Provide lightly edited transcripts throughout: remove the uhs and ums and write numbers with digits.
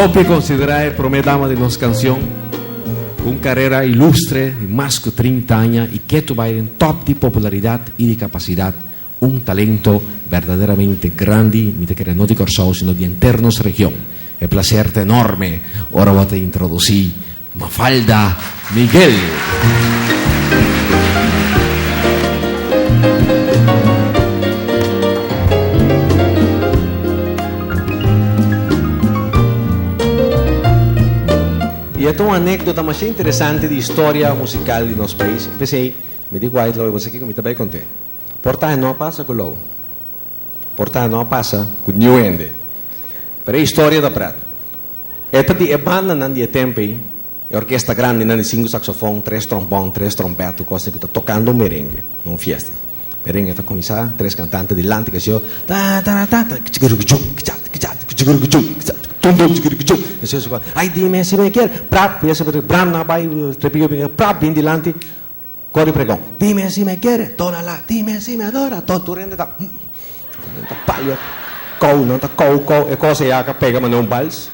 Hopi konsiderá e promé dama di nos kansion, ku un karera ilustre di mas ku trinta aña i ketu bai den tòp di popularidat i di kapasidat, un talento berdaderamente grandi, mi ta kere no di Kòrsou sino di henter nos region. E plaser ta enorme ora bo ta introdusí Mafalda Miguel. I e ta un anekdota masha interesante di historia musikal di nos pais. P'esei mi di ku White Lowe, bo sa kiko mi ta bai kont'é. Por ta e no a pasa ku Lowe. Por ta e no a pasa ku niun hende. Pero e historia ta pret. E ta di e bandanan di e tempu ei, e orkesta grandinan di sinku saksofon, tres trombon, tres trompèt, tur kos ku ta tokando un merengue na un fiesta. Merengue ta kuminsá, tres kantante dilanti ke sio, ta ta ta ta kchigurugujum kchat kchat kchigurugujum kchat tum tum kchigurugujum esei su ay dime si me kier prap y ese bram nan a bai trepillo bin prap bin dilanti kore pregon dime si me kiere tola la dime si me adora to tur hende ta ta palia kou nan ta kou kou e kos ei a pega manera un bals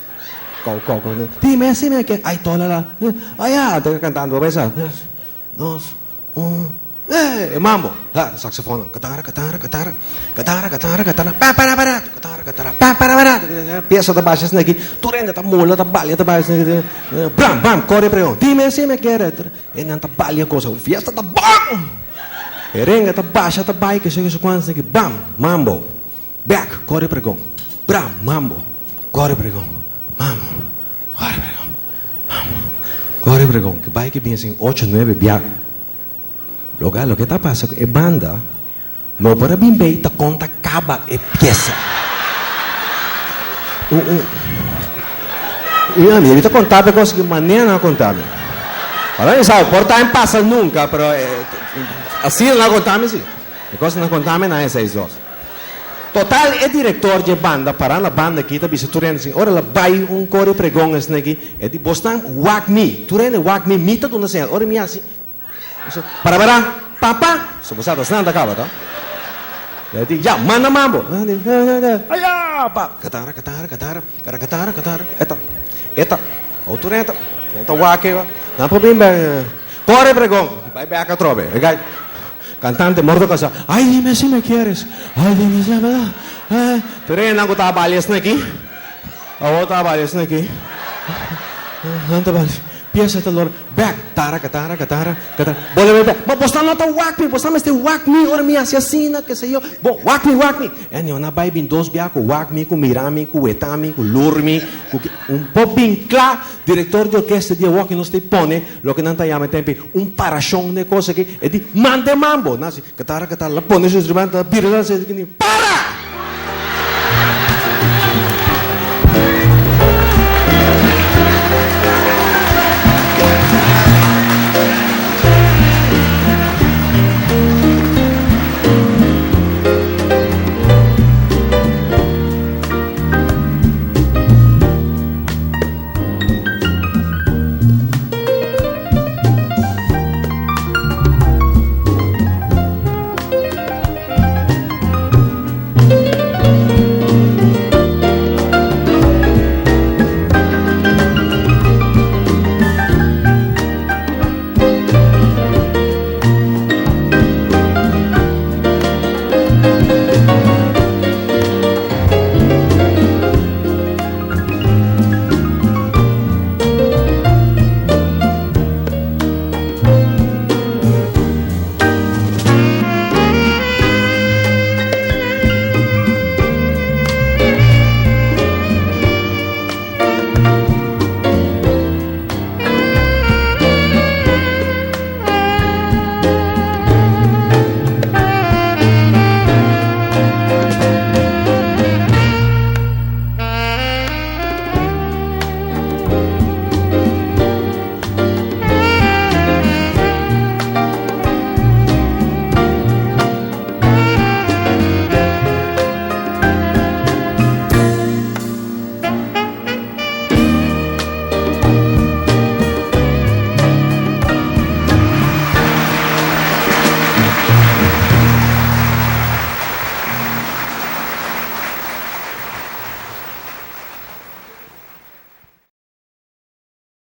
kou kou kou dime si me kiere ay tola la aya ta kantando bo pensa dos un eh e mambo ha saxofonnan katara katara katara katara katara katara pa para para katara katara pa para para pieza ta basha asina aki tur hende ta mula ta balia ta balia asina aki bam bam kore pregon dime si me kiere E nan ta balia cosa, un fiesta ta bon! E renga ta basha ta bai kesho kesho kuantu esaki bam! Mambo! Bek! Kore pregon! Bram! Mambo! Kore pregon! Mambo! Kore pregon! Mambo! Kore pregon! Ke bai ke bin asin ocho nuebe bia. Loga loke ta pasa ku e banda no por a bin bei ta kon ta kaba e piesa. Un un un ami mi ta konta bo e kos ki manera nan a konta mi. Ora mi sa por ta en pasa nunka pero asina nan a konta mi si. E kos nan a konta mi nan e seis dos. Total e direktor dje banda para na banda aki ta bisa tur hende asin ora el a bai un kore pregon esnan aki e di bosnan wak mi tur hende wak mi mi ta duna señal ora mi hasi Para para papa so bo sa ta snan ta kaba to e di ya manda mambo aya pa katara katara katara kara katara katara eta eta otro eta nan ta wak e nan por bin bek kore pregon bai bek atrobe e gai kantante morto kansa ay dime si me quieres ay dime si me pero e nan ku ta balia esnan aki awor ta balia esnan aki nan ta balia. Piensa ta lora bek, tara katara katara katara bolbe bai bek, ma bosnan no ta wak mi, bosnan mester wak mi ora mi hasi asina, ke se yo, bo wak mi wak mi, e nion a bai bin dos bia ku wak mi, ku mira mi, ku weta mi, ku lur mi, ku ki, un por bin kla, direktor di orkesta di awor ki nos ta pone loke nan ta yama e tempi un parashon den e kos aki, e di manda e mambo, nan hasi katara katara, la pone su instrumento, la bira la para!